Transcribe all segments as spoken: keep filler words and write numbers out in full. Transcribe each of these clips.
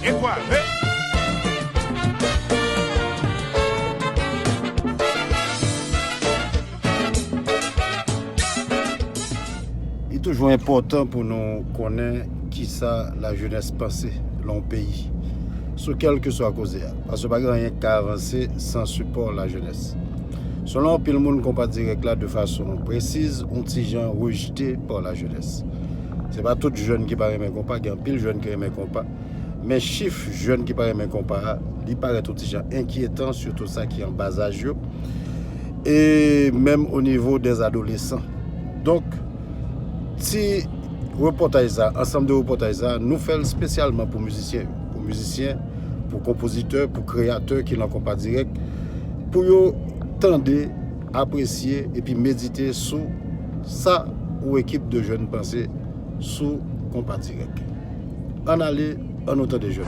E kwa, he? Li toujou enpòtan pou nou konnen kisa lajenès panse lan yon peyi, sou kèlkeswa koze a, paske pa gen anyen k ka avanse san sipò lajenès. Selon anpil moun, Konpa Dirèk la, de fason presiz, yon ti jan rejte pa lajenès. Se pa tout jèn ki pa renmen konpa, gen anpil jèn ki renmen konpa, men chif jèn ki pa renmen konpa a, li parèt yon ti jan enkyetan, sitou sa ki an ba zaj yo, e menm o nivo dè adolesan. Donk, ti repòtaj sa, ansanm de repòtaj sa, nou fè l espesyalman pou mizisyen yo, pou mizisyen, pou konpozitè, pou kreyatè ki lan Konpa Dirèk, pou yo tande, apresye epi medite sou sa yon ekip de jèn panse sou Konpa Dirèk. Ann ale, ann nou tande jèn.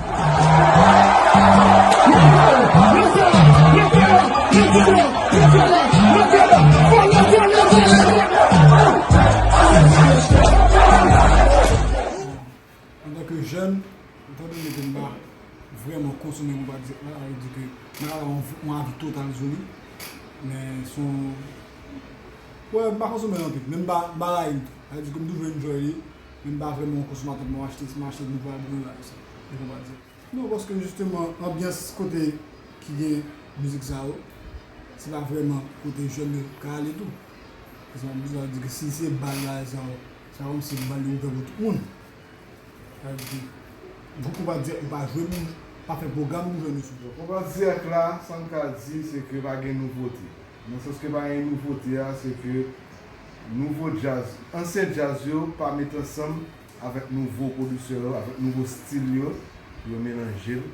Antanke jèn, etan done ke m pa vrèman konsome Konpa Dirèk la, sa vle di ke m pa ka ba yon, yon avi total sou li. Men se yon, wè, m pa konsome l anpil, men m pa, m pa rayi l tou. Sa vle di ke m toujou enjoy li, men m pa vrèman yon konsomatè, m achte, m achte nouvo albòm yo la, sa, de Konpa Dirèk. Non, paske jisteman, anbyans kote ki gen mizik sa yo, se pa vrèman kote jèn yo ka ale tou. Paske m ap di ke si se bal la, sa yo, se pa kòmsi bal yo ouvè pou tout moun. Sa vle di, gwoup Konpa Dirèk yo pa jwe pou, pa fè pwogram pou jèn yo sou. Konpa Dirèk la, sa m ka di, se ke pa gen nouvote. Nan sans ke pa gen nouvote a, se ke nouvo djaz, ansyen djaz yo pa met ansanm avèk nouvo pwodiksè yo, avèk nouvo stil yo, pou yo melanje l,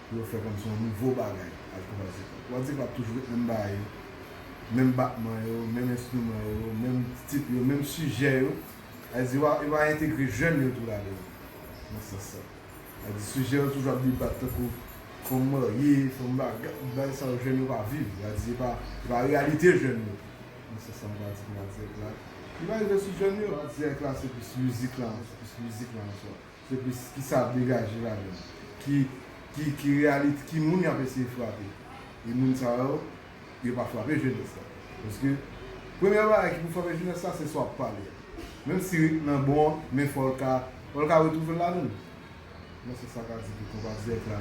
pou yo fè kòmsi yon nouvo bagay ak Konpa Dirèk la. Konpa Dirèk la toujou ret menm bagay yo, menm batman yo, menm enstriman yo, menm tit yo, menm sijè yo. Sa vle di, yo pa, yo pa entegre jèn yo tou ladan l, nan sans sa. Sa vle di, sijè yo toujou ap debat tankou fanm marye, fanm bagay, bagay sa yo jèn yo pa viv. Sa vle di, se pa, se pa reyalite jèn yo. Nan sans sa, m ka di Konpa Dirèk la, li pa rive sou jèn yo. Konpa Dirèk la, se plis mizik la, se plis mizik la an swa. Se plis kisa ap degaje ladan l. Ki, ki, ki reyalite, ki moun y ap eseye frape. E moun sa yo, yo pa frape jenès la. Paske, premye bagay ki pou frape jenès la, se sa w ap pale a. Menm si ritm nan bon, men fò l ka, fò l ka retwouve l ladan l. Nan sans sa, m ka di ke Konpa Dirèk la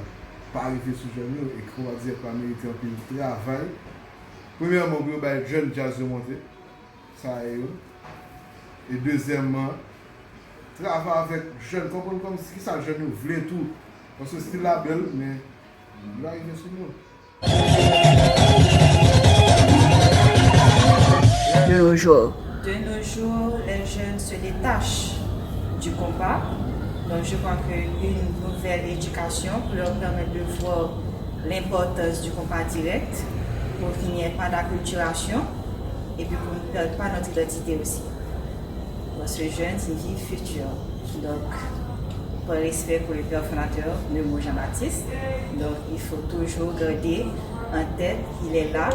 pa rive sou jèn yo, e Konpa Dirèk la merite anpil travay. Premyèman, pou yo bay jèn djaz yo monte, sa yo ye. E dezyèmman, travay avèk jèn, konprann kòmsi kisa jèn yo vle tou. Paske stil la bèl, men li pa rive sou nou. De nos jours. De nos jours, les jeunes se détachent du compas. Donc, je crois qu'une nouvelle éducation pour leur permettre de voir l'importance du compas direct pour qu'il n'y ait pas d'acculturation et puis qu'on ne perde pas notre identité aussi. Parce que jeune signifie futur. Donc, par respect pour le père fondateur, Memo Jean-Baptiste, donc il faut toujours garder en tête qu'il est là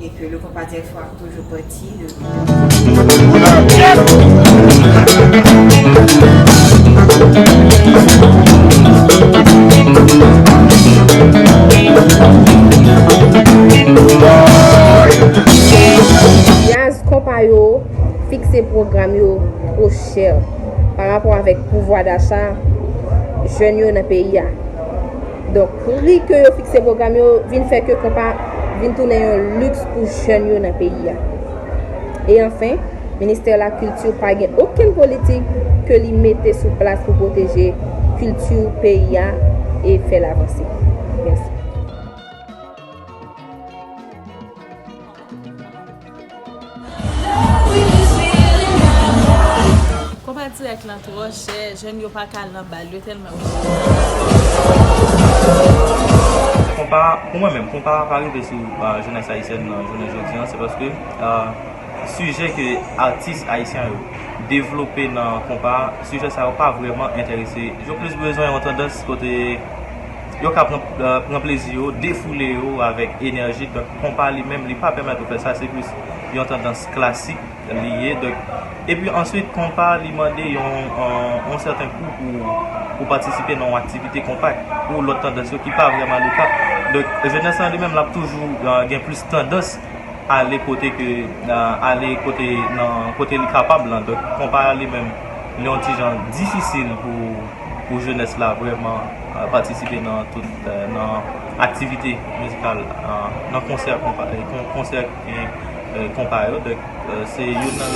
et que le compas direct fera toujours partie de Djaz konpa yo fikse pwogram yo two chè pa rapò avèk pouvwa dacha jèn yo nan peyi a. Donk, pri ke yo fikse pwogram yo vin fè ke konpa vin tounen yon liks pou jèn yo nan peyi a. E anfen, Ministè Lakilti pa gen okenn politik ke li mete sou plas pou pwoteje kilti peyi a e fè l avanse. Mèsi. Konpa dirèk lan twò chè, jèn yo pa ka al nan bal yo tèlman. Konpa, pou mwen menm, konpa pa rive sou jenès ayisyèn nan jounen jodi an, se paske sijè ke atis ayisyen yo devlope nan konpa, sijè sa yo pa vrèman enterese. Yo plis bezwen yon tandans kote Yo ka pran, pran plezi yo, defoule yo avèk enèji. Donk, konpa li menm, li pa pèmèt ou fè sa, se plis yon tandans klasik li ye. Donk, epi answit, konpa li mande yon, yon, yon sèten kou pou, pou patisipe nan yon aktivite konpa, pou lòt tandans yo ki pa vrèman le ka. Donk, jenès lan li menm, l ap toujou, euh, gen plis tandans ale kote ke, euh, ale kote, nan kote li kapab lan. Donk, konpa li menm, li yon ti jan difisil pou, pou jenès la vrèman, euh, patisipe nan tout, euh, nan aktivite mizikal, euh, nan konsè konpa, euh, kon-, konsè, euh, euh, konpa yo. Donk, euh, se youn nan.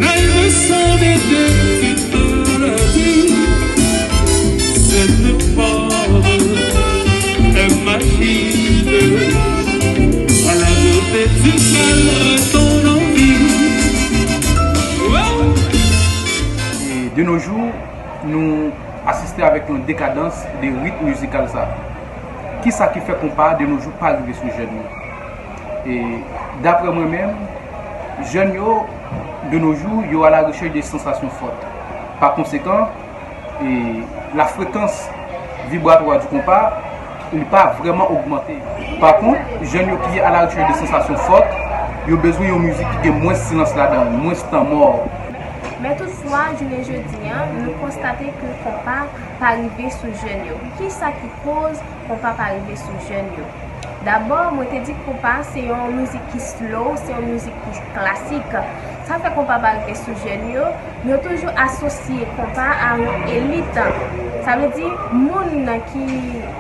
Ay, leçon de défi dans la vie, c'est de prendre un maquis à la beauté du calme ton envie. E de nos jours, nou asiste avèk yon dekadans de ritm mizikal sa. Kisa ki fè konpa de nos jours pa rive sou jèn yo? E daprè mwen menm, jèn yo, de nos jours, yo à la recherche de sensations fortes. Pa konsekan, e la fréquence vibratoire du compas, li pa vrèman ogmante. Pa kont, jèn yo ki à la recherche de sensations fortes, yo bezwen yon mizik ki gen mwens silans ladan l, mwens tan mò. Men toutfwa, jounen jodi a, nou konstate ke konpa pa rive sou jèn yo. Kisa ki koz konpa pa rive sou jèn yo? Dabò, mwen te di konpa se yon mizik ki slow, se yon mizik ki klasik. Sa fè konpa pa rive sou jèn yo. Yo toujou asosye konpa a yon elit. Sa vle di, moun ki,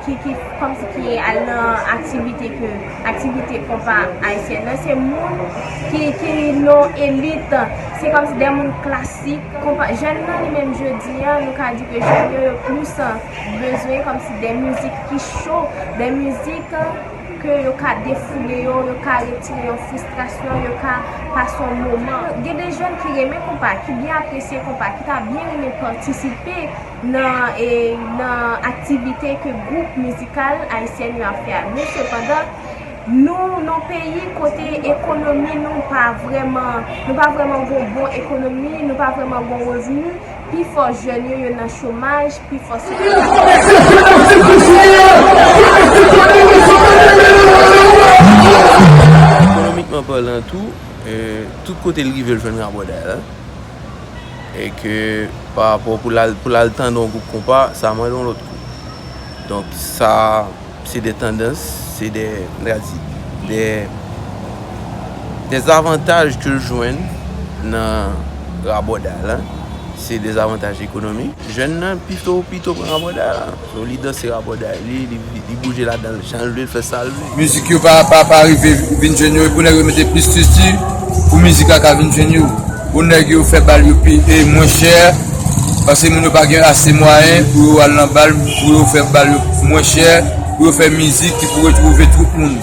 ki, ki, kòmsi ki al nan aktivite ke, aktivite konpa ayisyèn nan, se moun ki, ki nan elit. Se kòmsi de moun klasik. Konpa, jèn nan li menm jodi a, nou ka di ke jèn yo, yo plis, euh, bezwen kòmsi de mizik ki cho, de mizik, euh, ke yo ka defoule yo, yo ka retire yon fristrasyon, yo ka pase yon moman. Gen de jèn ki renmen konpa, ki byen apresye konpa, ki ta byen renmen patisipe nan, e, nan aktivite ke gwoup mizikal ayisyèn yo ap fè a. Men sepandan, nou nan peyi kote ekonomi nou pa vrèman, nou pa vrèman gon bon ekonomi, nou pa vrèman gon revni, pifò jèn yo, yo nan chomaj, pifò se Ekonomikman palan tou, eh, tout kote l rive l jwenn rabòday la. E ke pa rapò pou l al, pou l al tande yon gwoup konpa, sa mande yon lòt kou. Donk sa, se de tandans, se de, m ta di, de, de zavantaj ke l jwenn nan rabòday la. Se de zavantaj ekonomik. Jèn nan pito, pito pran rabòday la. So, li danse rabòday li, li, li bouje ladan l jan l vle, l fè sa l vle. Mizik yo pa, pa, pa rive vin jwenn yo, e pou nèg yo mete plis strikti pou mizik la ka vin jwenn yo. Pou nèg yo fè bal yo pi, e mwen chè, paske moun yo pa gen ase mwayen pou yo al nan bal, pou yo fè bal yo mwen chè, pou yo fè mizik ki pou retwouve tout moun.